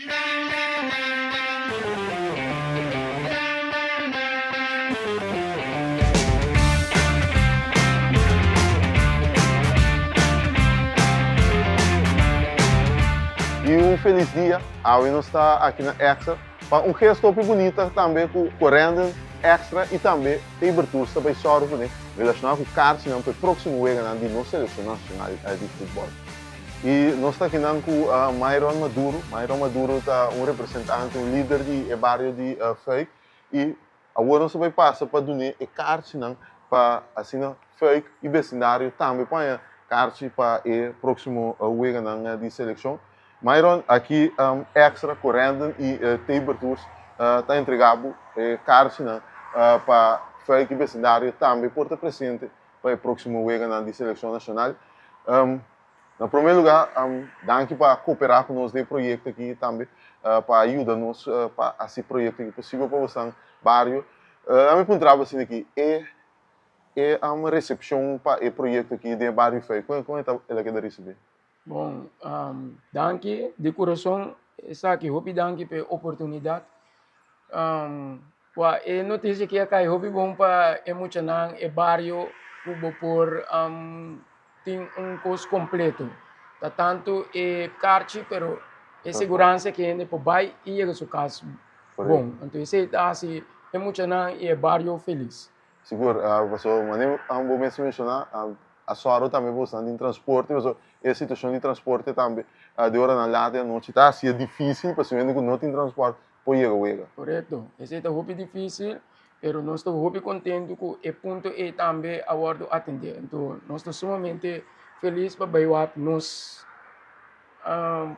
Y un feliz dia, awe nos ta aki na Extra pa un gesto hopi bunita tambe cu Corendon Extra y tambe Taber Tours ta bay sòru kuné relashoná ku karchinan pa e próksimo weganan di nos selekshon nashonal di futbòl. I nos ta akinan ku Myron Maduro. Myron Maduro ta un representante, un lider di e bario di Fuik. I awor nos ta bay pasa pa dun'é e karchinan pa asina Fuik i besindario tambe por haña karchi pa e próksimo weganan di selekshon. Myron, aki Extra, Corendon i Taber Tours ta entrega bo e karchinan pa Fuik i besindario tambe por ta presente pa e próksimo weganan di selekshon nashonal. Na promé lugá, danki pa kooperá ku nos den e proyekto aki tambe pa yuda nos pa hasi e proyekto aki posibel pa bosan bario. Ami puntra bo asina aki, e e resepshon pa e proyekto aki den e bario Fuik, kon e ta el a keda risibí? Bon, danki di kurason esaki, hopi danki pa e oportunidat. Wak e notisia aki a kai hopi bon pa e muchanan, e bario ku bo por tin un kos kompleto. Ta tantu e karchi pero e seguransa ku hende por bai i yega su kas bon. Anto esei ta hasi e muchanan i e bario felis. Sigur, pasobra manera bo mes a menshoná, a sòru tambe pa boso tin transporte, pasobra e situashon di transporte tambe di oranan lat di anochi ta hasié difísil pa hende ku no tin transpòrt por yega wega. Korekto, esei ta hopi difísil, pero nos ta hopi kontentu ku e punto ei tambe a wòrdu atendé. Anto nos ta sumamente felis pa bai wak nos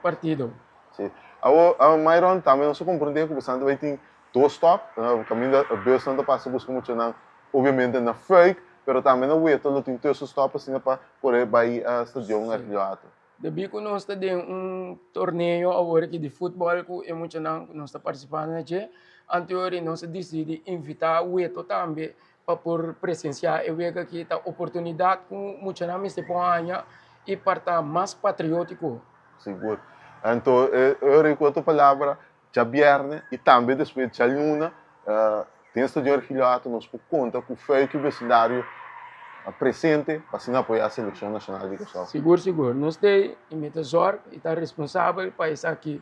partido. Sí. Awor, Myron, tambe nos a komprendé ku boso ta bai tin Dos stop, kaminda busnan ta pasa buska muchanan obviamente na Fuik, pero tambe na Weto lo tin tussenstop asina pa kore bai stadion Ergilio Hato. Debí ku nos ta den un torneo awor aki di futbòl ku e muchanan ku nos ta partisipando na dje, anteori nos a disidí invitá Weto tambe pa por presensiá e wega aki. Ta oportunidat ku muchanan mester por haña i par ta mas patriótiko. Sigur. Anto e ora ku otro palabra Djabièrnè i tambe despues djaluna den Stadion Ergilio Hato nos por konta ku Fuik i besindario presente pa asina apoyá selekshon nashonal di Kòrsou. Sigur sigur. Nos ta ei i mi ta zòrg i ta responsabel pa esaki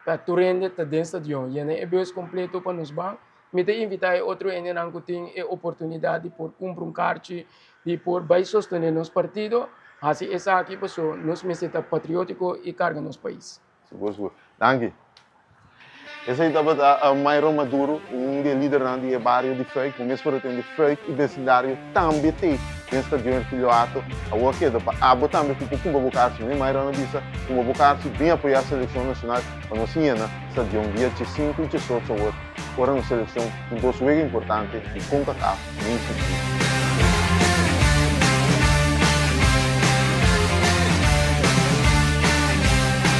pa tur hende ta den stadion. Yena e bus kompleto pa nos ban. Mi ta invitá e otro hendenan ku tin e oportunidat di por kumpra un karchi di por bai sostené nos partido hasi esaki pasobra nos mester ta patriótiko i karga nos pais. Sigur sigur. Danki. Esei tabata Myron Maduro, un di e lidernan di e bario di Fuik. Bo mes por a tende Fuik i besindario tambe t'ei den Stadion Ergilio Hato. Awor keda pa abo tambe ku por kumpra bo karchi. Mi Myron a bisa, kumpra bo karchi, bin apoyá selekshon nashonal pa nos yena stadion dia diesinku i diesocho awor ora nos selekshon tin dos wega importante di Concacaf Nations League.